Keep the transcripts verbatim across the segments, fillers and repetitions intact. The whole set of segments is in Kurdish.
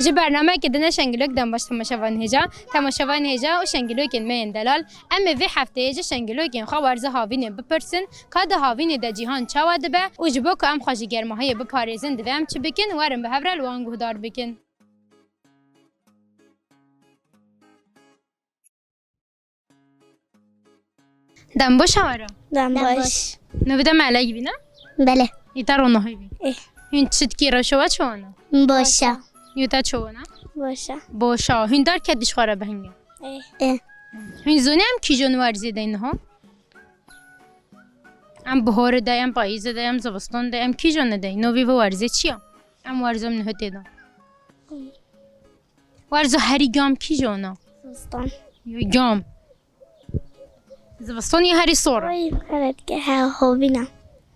Ji bernameyeke din e Şengilok dem baş temaşevanên hêja, temaşevanên hêja û şengilokên me yên delal. Em ê vê hefteyê ji şengilokên xwe werza havînê bipirsin, ka di havînê de cîhan çawa dibe û ji bo ku em xwe ji germahiyê biparêzin, divê em çi bikin, werin bi hev re li wan guhdar bikin. Dem baş hawara. Dem Dem baş. baş. Navê te Melek bî ne? Belê. Îta ronahî bî. Eh. Hûn çi dikî, reşo we çi wana? Boşa. Yû te çi wana? Boşa. Boşa. Hûn dar ket diş xwe re bihingê. Eh. Eh. Hûn zonê em kîjon werzê de niha? Em bihorê de, em payîzê de, em zivistan de, em kîjon de? Novî vê werzê çi ya? Em werza min hotê de. Werza herî gam kîjon a? Zivistan. Yo, gam. Zivistan ya herî sor a? Oy, evet, ke-, he, hovîna.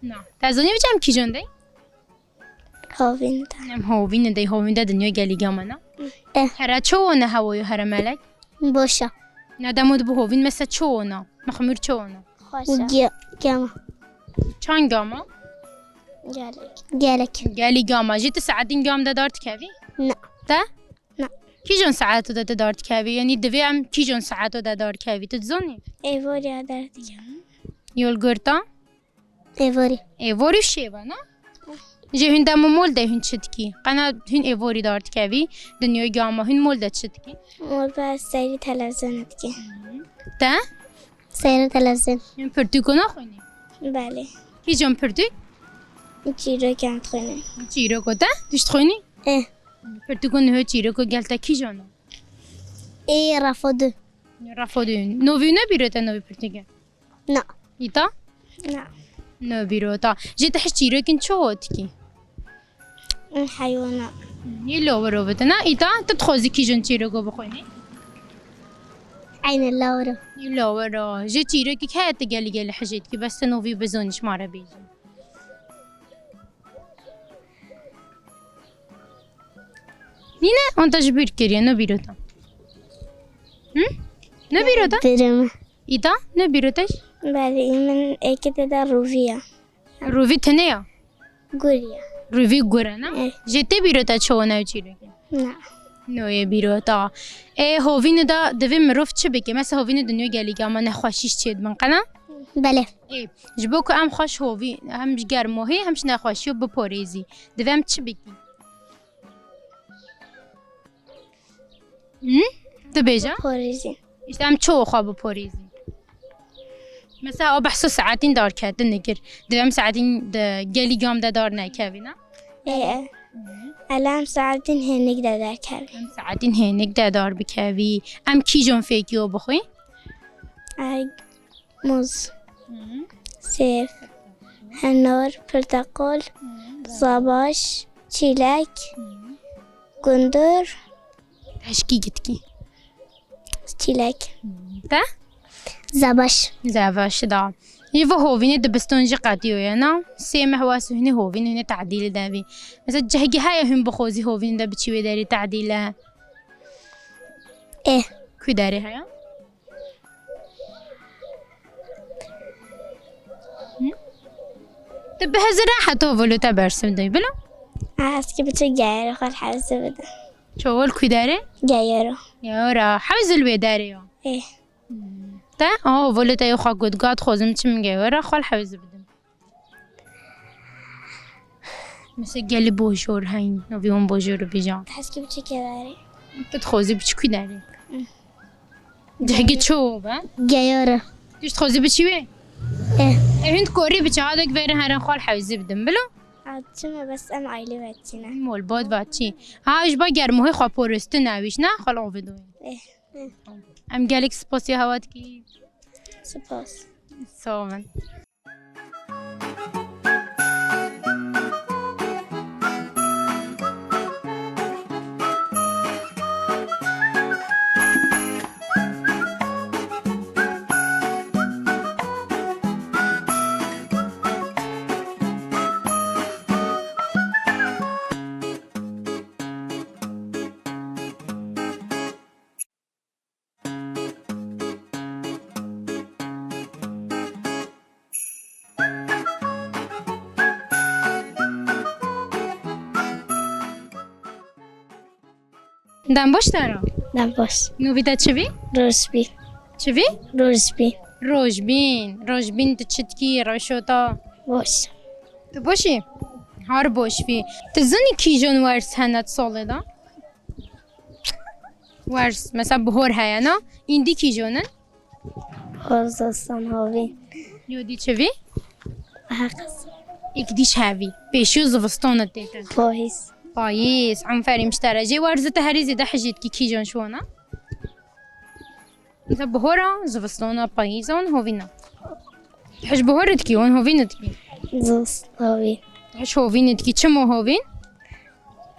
Na. Te zanî vêca em kîjon de? Hovîn de. Em hovîn de, hovîn de dinya gelî gam e na? Eh. Here çi wana hewa yo here Melek? Boşa. Na demo dibe hovîn mesela çi wana? Mixmir çi wana? Xweş e. Ge-, gama. Çand gama? Gelek. Gelek. Gelî gama. Jî tu saetîn gam de dar dikevî? Na. Te? Na. Kîjon saeto de tu dar dikevî? Yanî divê em kîjon saeto de dar dikevî? Tu dizanî? Êvoriya dar dikevim. Yol girta? Êvorî. Êvorî şêve, na? Ji hûn demo mol de hûn çi dikî? Qena hûn êvorî dar dikevî, dinyayê gama hûn mol de çi dikî? Mol de seyrî televîzyonê dikî. Te? Seyra televîzyon. Hûn pirtûko naxwînî? Belê. Kîjon pirtûk? Çîrokên dixwînî. Çîroko te? Tu jî dixwînî? Eh. Pirtûko niho çîroko gel te kîjon o? Ê refa du. Refa du. Novî ne bîro te novî pirtûke? Na. Îta? Na. Ne bîro ta. Jê te hiç çîrokên çi dikî? Heywana. Yê lawiro bidin, ha? Îta, tu dixwazî kîjon çîroko bixwînî? Eyne lawiro. Yê lawiro. Jê çîrokek heye tu gelî gelî hijê dikî, bes tu novî bizanî ji ma re bêjî. Nîne, an te ji bîr kiriye, ne bîro ta. Hı? Ne bîro ta? Bîro me. Îta, ne bîro te? Belê, min êkê te de rûvî ya. Rûvî tune ya? Gur ya. Rûvî gur e, ne? Eh. Jê tê bîro te çi wana ew çîrokê? Na. Noyê bîro ta. Ê, hovînê de divê mirov çi bike? Mesela hovînê dinyayê gelî gama nexweşî jî çêdibin, qena? Belê. Ê, ji bo ku em xweş hovî, hem ji germohê, hem ji nexweşiyo biporêzî. Divê em çi bikî? Hı? Tu bêje? Biparêzî. Îşte em çawa xwe biparêzî? Mesela o behsa saetîn darketin dikir. Divê em saetîn di gelî gam de dar nekevî, ne? Ê, ê. Hı. Ele em saetîn hênik de derkevî. Em saetîn hênik de dar bikevî. Em kîjon fêkiyo bixwî? Ê, muz, Hı. sêv, henar, pirteqal, Hı. zabaş, çîlek, Hı. gundur. Teşkî gitkî. Çîlek. Te? Zabaş. Zabaş da. Yê ve hovînê dibistan jî qetiyo ye, na? Sê meh wes hûnê hovîn hûnê tadîlê de bî. Mesela cehgî heye hûn bixwazî hovînê de biçî wê derê tadîle? Ê. Ku derê heye? Hı? Tu bi hezir re heta volo te bersiv dey, bilo? Ez ki biçe geyero xwe hewze bide. Çawal ku derê? Geyero. Geyero. Hewzil wê derê ya. Ê. Te? Aa, volo te yo xwe got, gat xwazim çim geyero xwe hewze bidim. Mesela gelî bojor heyn, navî wan bojor bêja. Heskî biçe geyero. Tu dixwazî biçî ku derê? Hı. Cehgî çi û be? Geyara. Tu ji dixwazî biçî wê? Eh. E, hûn dikorî biçe, hadek verin herin xal hewzî bidin, bilo? Ha, çima bes em aile veçîne. Mol bad vaçî. Ha, ji ba germohê xwe porostin ewîş, ne? Xal ovidoyê. Eh. Em gelek spasiya hewa dikî. Spas. Sağ olun. Dem baş te re. Dem baş. Nûvî te çi bî? Rojbî. Çi bî? Rojbî. Rojbîn. Rojbîn, tu çi dikî, reşo te? Baş. Tu baş î? Har baş bî. Tu zanî kîjan werz hene di salê de? Werz, mesela bihor heye, na? Îndî kîjan in? Hor, zistan, havîn. Yo dî çi vî? Heqis. Êk dîş hevî. Pêşiyo zivistana tête. Payîz. Payîz. Enferî miştere. Jê werzê te herî zêde hijê dikî kîjan şiwana? Mesela bihora, zivistana, payîzan, hovîna. Hij bihor dikî, wan hovîn dikî. Zivist, hovîn. Hij hovîn dikî. Çima hovîn?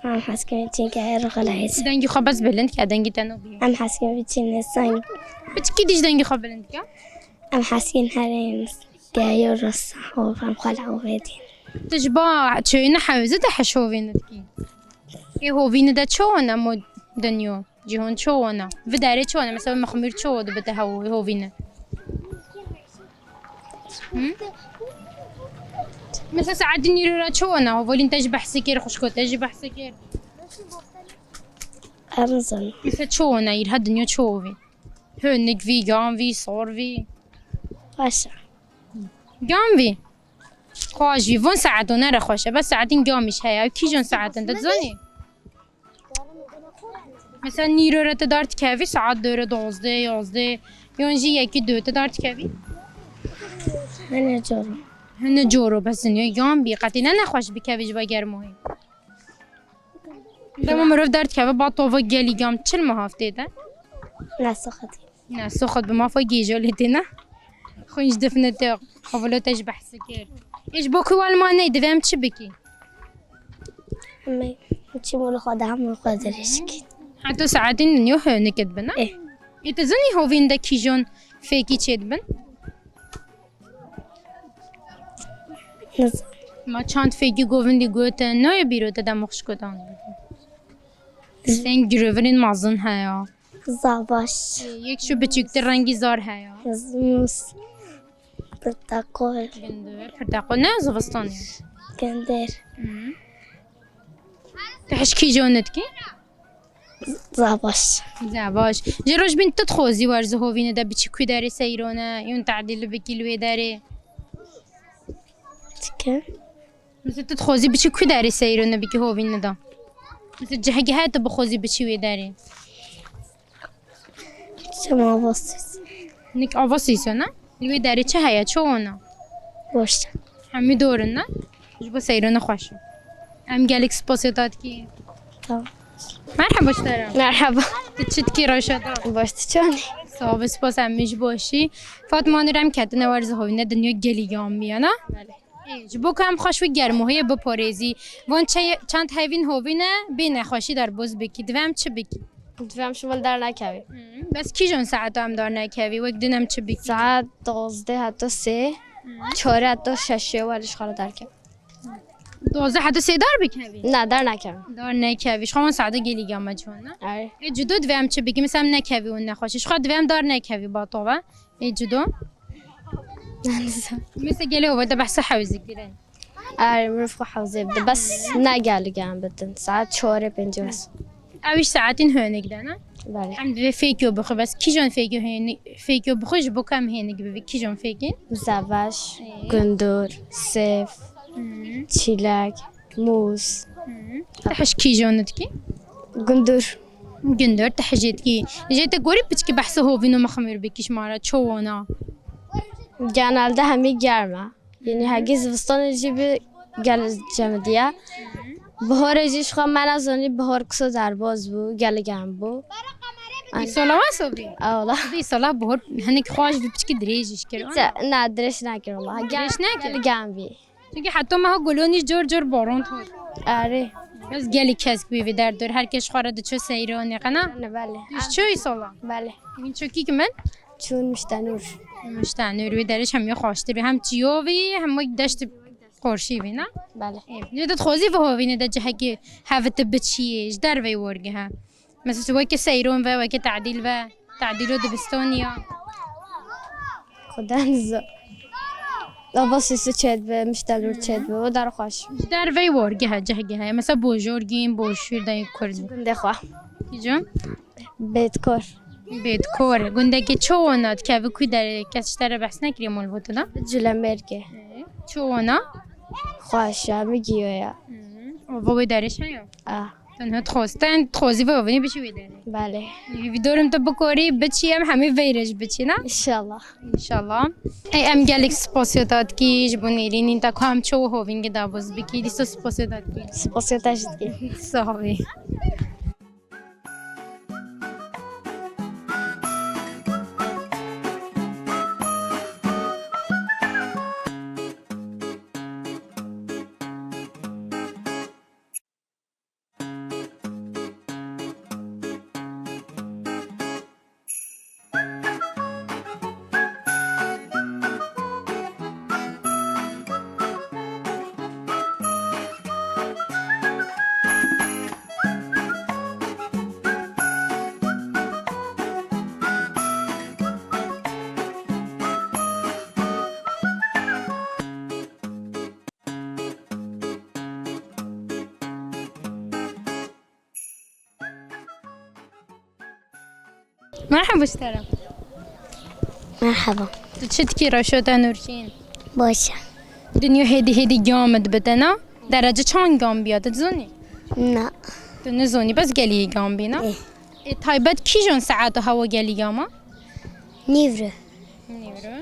Em heskin çînke her xelahês. Dengî xwe bes bilind ke, dengî te nabî. Em heskin çînê sang. Piçkî dîş dengî xwe bilind ke. Em heskin herên geyo rasa hov, em xwe li hovê dîn. Tu ji ba çêyî ne hewzê de hij hovîn dikî. Ê hovînê de çawa ne mo dinyo? Cîhon çi wana? Vi derê çi wana? Mesela mixmîr çi dibe te hew-, hovîne? Hı? Mesela saetî nîro ra çi wana? Hovalîn te jî behsê kir, xwişko te jî behsê kir. Em zin. Mesela çi wana? Îr ha dinya çi hovî? Hûnik vî, gan vî, sor vî. Xweş e. Gan vî. Xweş vî. Von saeto nere xweş e. Bes saetîn gamîş heye. Kîjon saetin? Te dizanî? Mesela nîro re tu dar dikevî saet dore dozdeh, yazdeh, yan jî yekî du tu dar dikevî? Hene coro. Hene coro bes dinya yan bî. Qetî ne nexweş bikevî ji ba germoyê. Dema mirov dar dikeve ba tova gelî gam çil mi haftê de? Ne soxetî. Ne soxet bi mafa gêja lê têne. Xwîn ji difne te, xevilo te ji behsê kir. Ê ji bo ku welma ney divê em çi bikî? Em çi bo li xwe de hemû xwe dirêj kî. Heta saetên dinya hûnik dibin, ne? Ê. Ê tu zanî hovîn de kîjon fêkî çêdibin? Nizanim. Ma çand fêkî govindî gotin, nayê bîro te dema xwişkotan. Seng girovirên mezin heye. Zavaş. Yek şu biçûktir rengî zar heye. Mûs. Pirteqol. Gundur, pirteqol ne zivistan e? Gundur. Hı. Tu hişkî jo nidkî? Zavaş. Zavaş. Ji rojbîn tu dixwazî wer ji hovîne de biçî ku derê seyrone, yûn tadîl bikî li wê derê? Çike? Mesela tu dixwazî biçî ku derê seyrone bikî hovîne de? Mesela cihekî heye tu bixwazî biçî wê derê? Çima ava sîs? Nik ava sîs ne? Li wê derê çi heye? Çi wana? Boş. Hemî dor in ne? Ji bo seyrana xweş e. Em gelek spasê te dikî. Tamam. Merheba ji te re. Merheba. Tu çi dikî reşa te? Baş tu çanî? Sağ ol, spas em ji boşî. Fatma Nur em ketine wer zihovîne dinya gelî yan biya ne? Belê. Ê, ji bo ku em xweş wê germohiyê biparêzî, van çe-, çend hevîn hovîne bê nexweşî derbas bikî, divê em çi bikî? Divê em şivan dernekevî. Hı, bes kîjan saeta em dernekevî, wek din em çi bikî? Saet dozdeh heta sê, çar heta şeşê wer ji xwe re derkevî. Dozdeh heta sê dar bikevî? Ne, dernekevî. Dar nekevî. Ji xwe van saeta gelî gama çûn, ne? Erê. Ê, cudo divê em çi bikî? Mesela em nekevî û nexweşî. Ji xwe divê em dar nekevî batova. Ê cudo? Mesela gelê ova de behsa hewzî kirin. Erê, mirov xwe hewzê bide. Bes ne gelek em bidin. Saet çarê pêncê bes. Ew iş saetên hênik de ne? Belê. Em divê fêkyo bixwe. Bes kîjan fêkyo hênik, fêkyo bixwe ji bo ku em hênik bibî? Kîjan fêkên? Zevaş, Ê. Gundur, sêv, Hı. Çîlek, mûz. Hı. Te hişk kîjan dikî? Gundur. Gundur, te hijê dikî. Jê te gorî piçkî behsa hovîn û mixmîr bikî ji me re, çi wana? Genelde hemî germ e. Yanî hegî zivistanê jî bi gel cemidiye. Biharê jî ji xwe me nezanî bihar kisa derbaz bû, gelek germ bû. Îsala wesa bî? Ewla. Îsala bihar hinek xweş bî, piçkî dirêj jî kir. Ne, dirêj nekir wela. Dirêj nekir? Gelek germ bî. Çunkî heta meha Gulonî cor cor baran hat. Erê. Bes gelî kesk bî vê derdor. Her kes xwe re diçû seyranê qena. Belê, belê. Tu çû îsala? Belê. Hûn çû kî kimin? Çûn Miştenûr. Miştenûr wê derê hem ya xweştir bî. Hem çiyo bî, hem wek deşt qorşî bî, ne? Belê. Ê, lê tu dixwazî vê hovînê de cihekî hev tu biçiyê, ji derveyî wergihe. Mesela weke seyron ve, weke tadîl ve, tadîlo dibistaniya. Xudan zo. Ava sisi çêdibe, miştelur çêdibe, o dar xweş. Ji derveyî wergihe, cihgihe. Mesela bojorgîn, boşûr de kurd. Gundê xwe. Kîjan? Bêtkor. Bêtkor. Gundekî çi wana dikeve ku derê kes ji te re behs nekiriye malbata de? Culemêrgê. Çi wana? Xweş e, min giyoya. Ova wê derê şeya? Ah. Tenha dixwaz, ten dixwazî ve ovînî biçî wê derê. Belê. Vîdorim tu bikorî biçî em hemî veyre jî biçî, ne? İnşallah. İnşallah. Ey em gelek spasiya te dikî ji bo nêrînîn te ku em çi hovîngê daboz bikî, dîsa spasiya te dikî. Spasiya te jî dikî. Sağ ol. Merhaba ji te re. Merhaba. Tu çi dikî reşo te Nurşîn? Baş e. Dinya hêdî hêdî gam dibite, na? Derece çand gam biya, tu dizanî? Na. Tu nizanî, bes gelî gam bî, na? Eh. Ê taybet kîjan saet û hewa gelî gam e? Nîvro. Nîvro.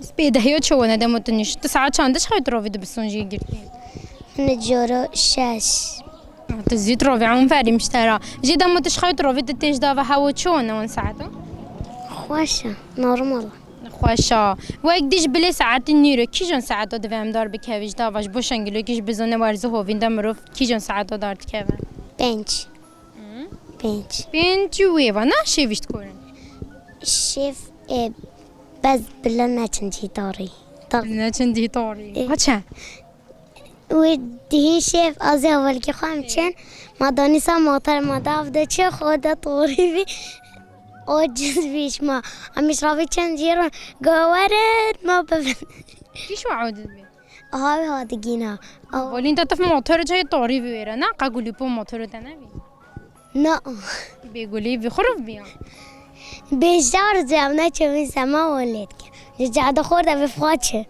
Spê dehiya çawa ne dema tu nişt? Tu saet çend dişxewit rovî dibisan jî girtî? Min cara şeş. Ah, tu zî rovî, em ferî miştera. Jê dema tu şixewit rovî tu têj dava hewa çawa ne wan saeta? Xweş e, normal e. Xweş e. Wek dî ji bilê saetî nîro, kîjan saeta divê em dar bikevî ji dava ji bo şengilokî ji bizane werzî hovîn de mirov kîjan saeta dar dikeve? Pênc. Pênc. Pênc wê va, na şêvî ji dikorin? Şêv, e, bes bila neçin cî tarî. Ta- Neçin cî tarî. E. Ha çi? Wê dihî şêv ez ê hevalkê xwe em çin. Ma danîsa motor ma dav de çi xwe de tarî bî. Aciz bî ji ma. Em îşravî çin cî ron. Gowaret ma bibin. Kî şo aciz bî? Aha, wê ha digîna. Aw. Volîn te tif motor cayê tarî vê wêre, na? Qe gulîpo motorê te nebî? Na. Bê gulî vî xuruf bîya? Bêjar cem ne çemî sema wan lê dike. Ji cade xor de vê façi.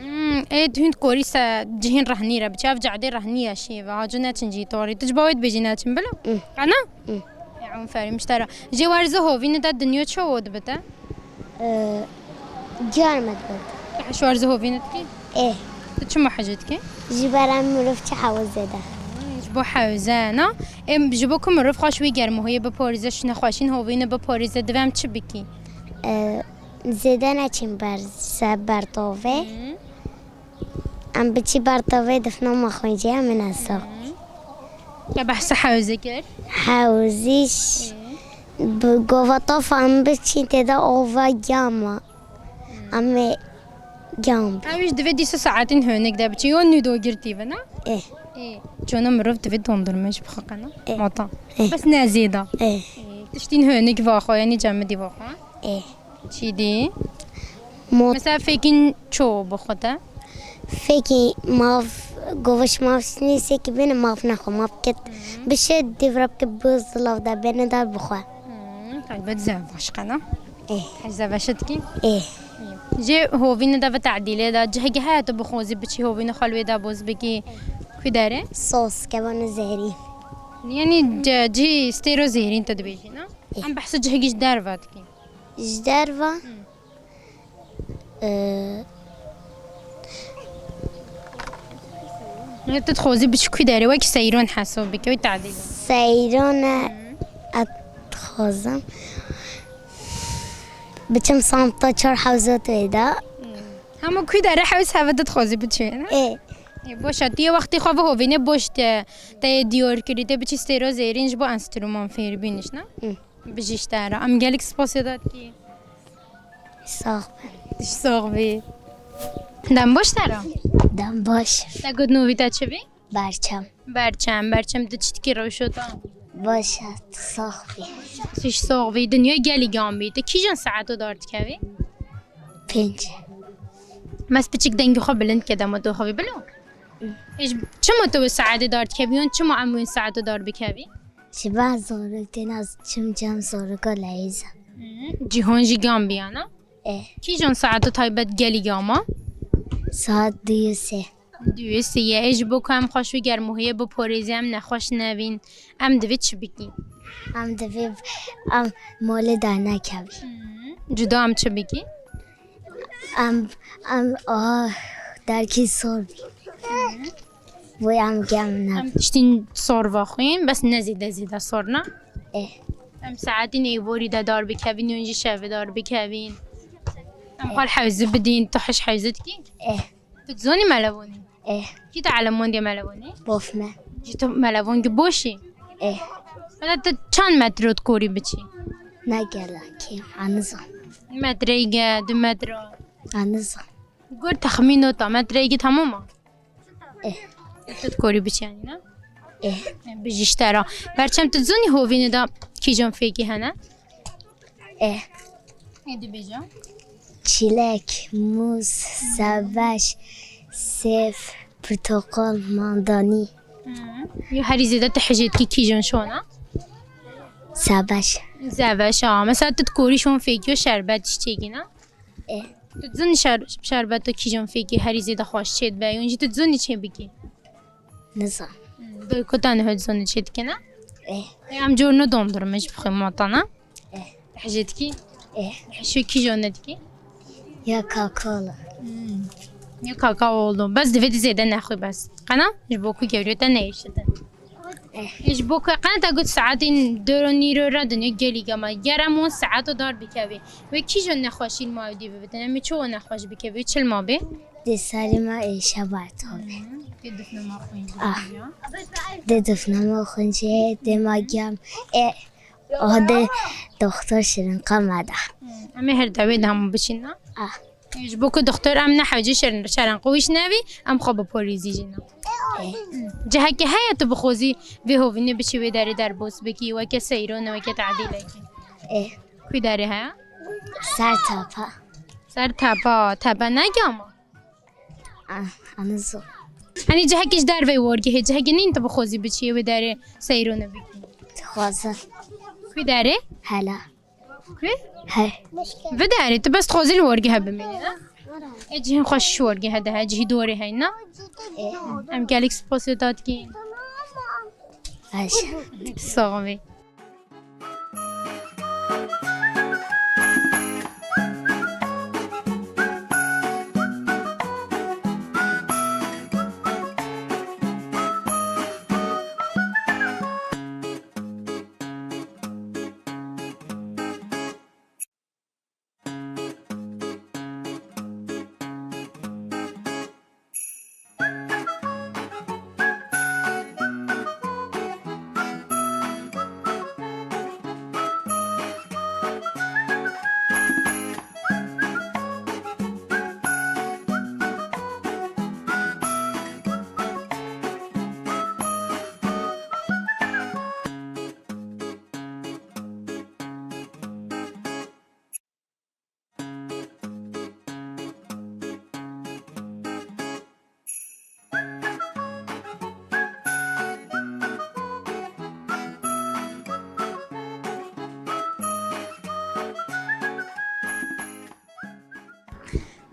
Hmm, ê tu hûn korî se cihên rehnî re biçe, ev cadê rehnî ya şî ve, hacı neçin cî tarî. Tu ji bawê dibêjî neçin bilo? Hmm. Qe na? Hmm. Ya, em ferî miştera. Jê werzî hovîne de dinya çawa dibite? Ee, Diyar me dibit. Tu heş werzî hovîne dikî? Ê. Tu çima hecê dikî? Ji ber em mirov çi hewze de. Ji bo hewze, na? Em ji bo ku mirov xweş wî germihuyê biparêze, ji nexweşîn hovîne biparêze, divê em çi bikî? Ee, Zêde neçin ber se ber tovê. Hı. Em biçî ber tovê difna me xwîncê em ina so. Te behsa hewzê kir? Hewzîş. Hı. Bi gova tof em biçî tê de ova gama. Hı. Em ê gam bi. Ew jî divê dîsa saetên honik de biçî. Yo nû do girtî bi, ne? Ê. Ê. Cona mirov divê dondurme jî bixwe qe, ne? Ê. Mata. Ê. Bes ne zêda. Ê. Ê. Tiştîn honik vaxwe, yanî cemidî vaxwe. Ê. Çî dî? Mot- Mesela fêkîn ço bo xwe te? Fêkî mav, goviş mav sinî sêkî bêne mav nexwe, mav ket. Hı. Bişe dîvra bike bi zilav de bêne dar bixwe. Hı, taybet zev başka ne? Ê. Hej zeveşe dikî? Ê. Jê hovîne de ve tadîlê de cihgî heye tu bixwazî biçî hovîne xwe li wê de boz bikî ku derê? Sos, kebano zehirî. Yanî ce-, cihî stêro zehirîn tu dibêjî ne? Ê. Em behsa cihgî ji derve dikî. Ji derve? Hı. Ee, Ev tu dixwazî biçî ku derê wekî seyron hesab bike, wî tadîl. Seyron e, Hı. ez dixwazim. Biçim samta çar hewza tê de. Hı. Hema ku derê hewz heve tu dixwazî biçî, ne? Ê. Ê, boş e, tu yê wextî xwe bi hovînê boş te, te yê diyar kirî, tê biçî stêra zêrîn ji bo enstrûman fêr bîniş, ne? Hı. Bijî ji te re. Em gelek spasiya te dikî. Sax be. Tişt sax bî. Dem baş te re. Dem baş. Te got novî te çi bî? Berçem. Berçem, berçem tu çi dikî rewşo te? Baş e, tu sax bî. Tişt sax bî. Dinya gelî gam bî. Tu kîjan saeto dar dikevî? Pênc. Mes piçik dengê xwe bilind ke dema tu xwe bî bilo. Ê, ji çima tu wê saetê dar dikevî? Yan çima em wê saeto dar bikevî? Ji ber zarok têna çim cem zaroka leyîza. Cîhan jî gam biyana? E. Kîjan saeto taybet gelî gama? Saet duyê sê. Duyê sê ye. Ê ji bo ku em xweş û germuhiyê biporêzin, em nexweş nebîn, em divê çi bikîn? Em divê em molê dernekevî. Cuda em çi bikîn? Em, em aha derkî sor bî. Wê em gem ne. Em tiştîn sor vexwîn, bes ne zêde zêde sor ne? E. Em saetî neyborî de dar bikevîn, yon jî şevê dar bikevîn. Em xwe li hewzî bidîn, tu hiş hewzî dikî? E. Tu dizanî melevonî? E. Kî te elemondiye melevonî? Bof me. Ji tu melevongî boşî? E. Hela tu çend metro dikorî biçî? Ne gelekî, anizan. Metreyge, du metro. Anizan. Gor texmîno ta metreyge tamam a? E. Tu dikorî biçî yanî ne? E. Bijî ji te re. Berçem tu dizanî hovînê de kîjan fêkî hene? E. Ê dibêje. Çîlek, mûz, sebeş, sêv, portoqal, mandanî. Yo herî zêde tu hijêtkî kîjan şona? Sebeş. Sebeş a. Mesela tu dikorî şon fêkiyo şerbet çêkî ne? E. Tu dizanî şer-, şerbeto kîjan fêkî herî zêde xweş çê dibe? Yon jî tu dizanî çê bikî? Nizan. Dayko te niha dizanî çê dike ne? E. E, em cor ne dondurme jî bixwe mata ne? E. Hijêtkî? E. Hişo kîjan ne dikî? Ya kakalı. Ya kaka oldu. Bes divê tu zêde nexwî bes. Qena? Ji bo ku gewriyo te neyişitin. Eh. Ji bo ku qena te got saetên doro nîro re dinya gelî gama. Ger em wan saeto dar bikevî. Wê kîjan nexweşî li ma wî dî bibitin? Em ê çi wan nexweş bikevî? Çi li ma bê? Dê serê me êşe bertavê. Dê difna ma xwîn jî. Ah. Dê difna ma xwîn jî, dê ma gem. E, Oha dê doxtor şirinqa me da. Em ê her dewê de hemû biçîn na? Ah. Ji bo ku doxtor em ne hewce şirin, şerin qewîş nevî, em xwe biporîzî jî na. Eh. Cihekê heye tu bixwazî vê hovînê biçî wê derê derbas bikî, weke seyrone, weke tadîlekî? Eh. Ku derê heye? Ser tepa. Ser tepa, tepe ne gama? Ah, anizan. Hani cihekî ji derveyî wargehê, cihekî nîn tu bixwazî biçî wê derê seyrone bikî? Dixwazim. Ku derê? Hela. Ku? He. Vê derê tu bes dixwazî li wargehe bimînî, ne? Ê cihên xweş ji wargehe de he, cihî dorê heyî, ne? Ê. Em gelek spasiya te dikîn. Baş. Sax bî.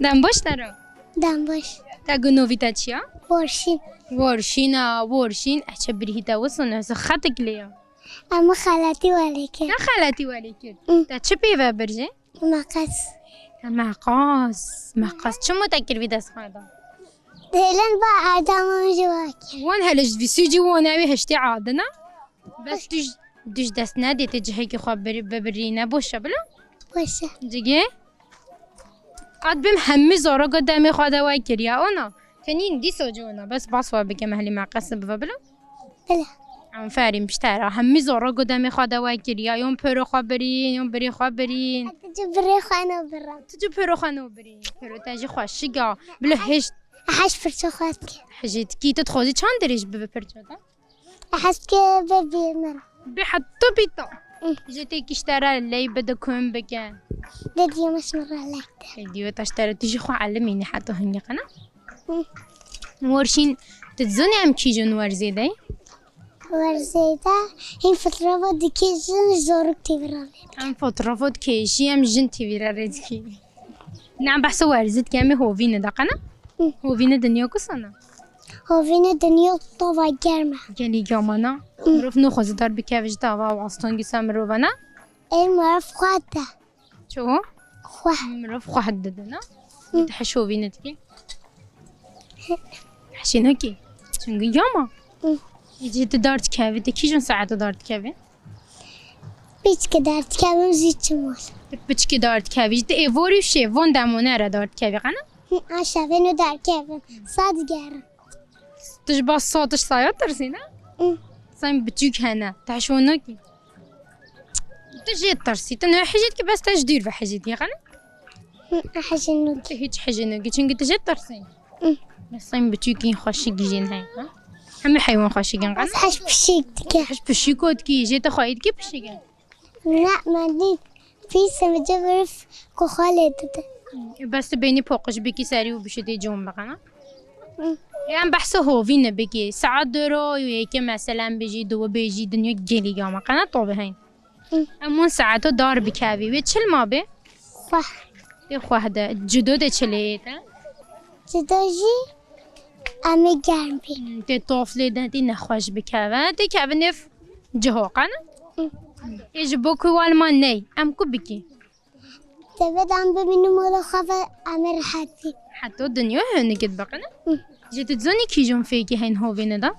Dem baş te re. Dem baş. Te gu novî te çi ya? Worşîn. Worşîn a, worşîn. Eçe birîhî te wisa ne, xetik lê ya. Em xeletî welê kir. Te xeletî welê kir? Hı. Te çi pê ve bir jî? Meqas. Te meqas. Meqas. Çi mo te kir vî destxana da? Hêlin ba erdama min ji wa kir. Wan hele ji vî sûcî wan ew ê hiştê adina. Bes tu ji, tu ji dest nedê, tê cihekî xwe bir-, bibirî, ne boş e bila? Boş e. Cigê? Qet bim hemî zoroka demê xwe de we kiriya, ona? Tenîn dîsa ci ona, bes bas we bike, mehlî meqes bive bila? Bila. Aferîn, pişt ra hemî zoroka demê xwe de we kiriya, yon piro xwe birîn, yon birê xwe birîn. Tu ci birê xwe nabira. Tu ci piro xwe nabirî. Piro te jî xweşik a. Bila hêşt. Heşt pirçe xwe dike. Hijê dikî, tu dixwazî çend dirêj bibe pirçe te? Hez ke be bê me re. Bê heta bîta. Hı. Ji tê kiştera ley bide kum bike. De diye meş me re lek de. Ê diyo taştera tu jî xwe elimînî heta hingê qena. Hı. Worşîn, tu dizanî em kîjan werzê de? Werzê de hîn fotoğrafa dikê jin zoruk tê vira lê. Em fotoğrafa dikê jî em jin tê vira rê dikê. Ne em behsa werzî dike em ê hovîne de qene. Hı. Hovîne dinya ku sana? Hovîne dinya tova germe. Gelî gamana. Hı. Mirov naxwaze dar bikeve ji dava û astan gîsa mirova ne? Ê mirov xwe de. Ço? Xwe. Mirov xwe hid dide ne? Hı. Te heş hovîne dikê. Heşê nakî. Çingî gama. Hı. Êcî tu dar dikevî, tu kîjon saete dar dikevî? Piçkî dar dikevim jî çi mal. Tu piçkî dar dikevî, tu êvorî û şêvon demone re dar dikevî qene? Hı, a şevê nû dar dikevim. Sa digerim. Tu ji ba sa tu ji saya tirsî ne? Hı. Sen biçûk hene, tu heşo nakî. Tu jê tirsî, tu ne hejî dikî, bes te ji dûr ve hejî dikî qene? Hı, hejî nû. Tu hiç hejî nû, çünkü tu jê tirsî. Hı. Mesela biçûkî xweşik jin heye, ha? Hemî heywan xweşik in qene? Bes heş pişik dike. Heş pişik o dikî, jê te xwayî dikî pişik in. Ne, me dît. Pîs mi cevir ku xwe lê dide. Bes tu bênî poqiş bikî serî û bişitê con biqene. Hı. Em behsa hovîne bikî. Saet doro û yekê meselen bijî, duwe bêjî, dinya gelî gama qene to biheyn. Hı. Em wan saeto dar bikevî. Wê çil ma bê? Xweh. Tê xweh de. Cudo de çilê ête? Cudo jî em ê germ bî. Tê tof lê de tê nexweş bikeve. Tê keve nêv ciho qene? Hı. Ê ji bo ku walma ney. Em ku bikî? Deve de em bimînin mala xwe ve em ê rehet bî. Heta dinya hênikit biqine. Hı. Ji tu dizanî kîjon fêkî heyn hovîne de?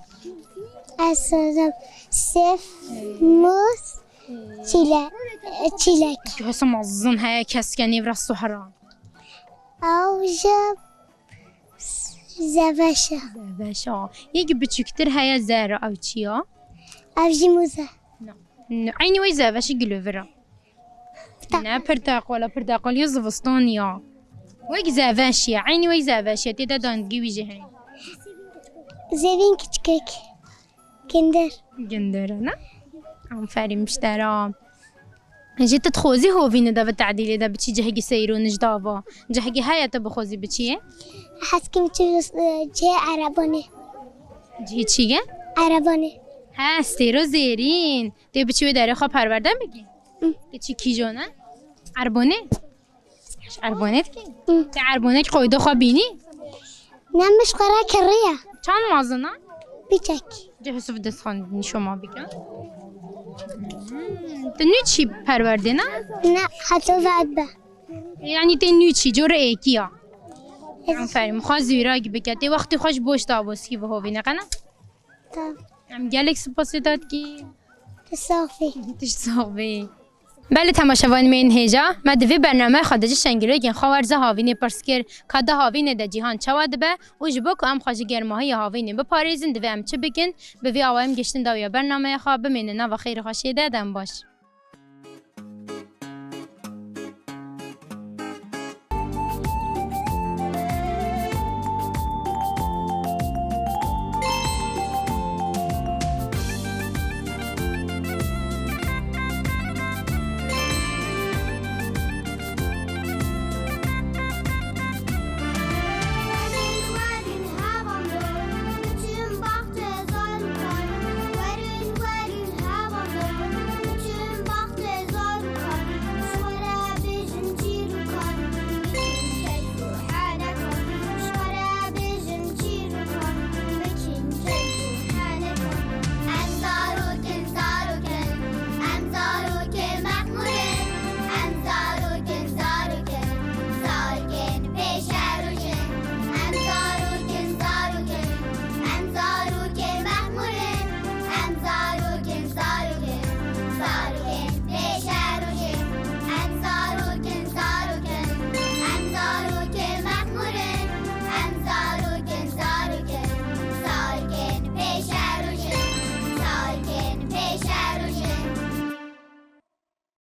Ez sazim sêv, mûz, çîle-, çîlek. Hesa mezin heye keske nêvra sohra. Ew ji zeveş e. Zeveş a. Yek biçûktir heye zer ew çi ya? Ew jî mûz e. No. No. Eynî wê zeveşî gilovir e. Ne pirteqal e, pirteqaliya zivistanî ya. Wek zeveşî ye, eynî wek zeveşî ye, tê de dangî wî jî heye. Zevên kiçikek. Ginder. Ginder e, ne? Aferîn, miştera. Jê tu dixwazî hovîne de bi tedîlê de biçî cihekî seyr û nij dava? Cihekî heye tu bixwazî biçiyê? Hez kim çi, e, cihê erebanê. Cihê çi ye? Erebanê. He, stêro zêrîn. Tê biçî wê derê xwe perwerde bikî? Hı. Tê çi kîjo ne? Erbonê? Erbonê dikî? Hı. Tê erbonê ki qoyda xwe bînî? Ne, min ji xwe re kiriye. Çand mezin e? Piçek. Cihê Yusuf destxan nîşoma bike. Hmm, tu nû çî perwerdê ne? Ne, heta ve be. Yani tê nû çî, cor êkî ya. Aferin, xwe zîrak bike. Tê wextê xwe ji boş da boskî bihovîne qene? Tamam. Em gelek spasê te dikî. Tu sax bî. Tu jî sax bî. Belê temaşevanên me yên hêja, me di vê bernameya xwe de ji şengilokên xwe werza havînê pirs kir, ka di havînê de cîhan çawa dibe û ji bo ku em xwe ji germahiya havînê biparêzin, divê em çi bikin, bi vî awa em giştin dawiya bernameya xwe, bimênin nava xêr û xweşiyê de, dem baş.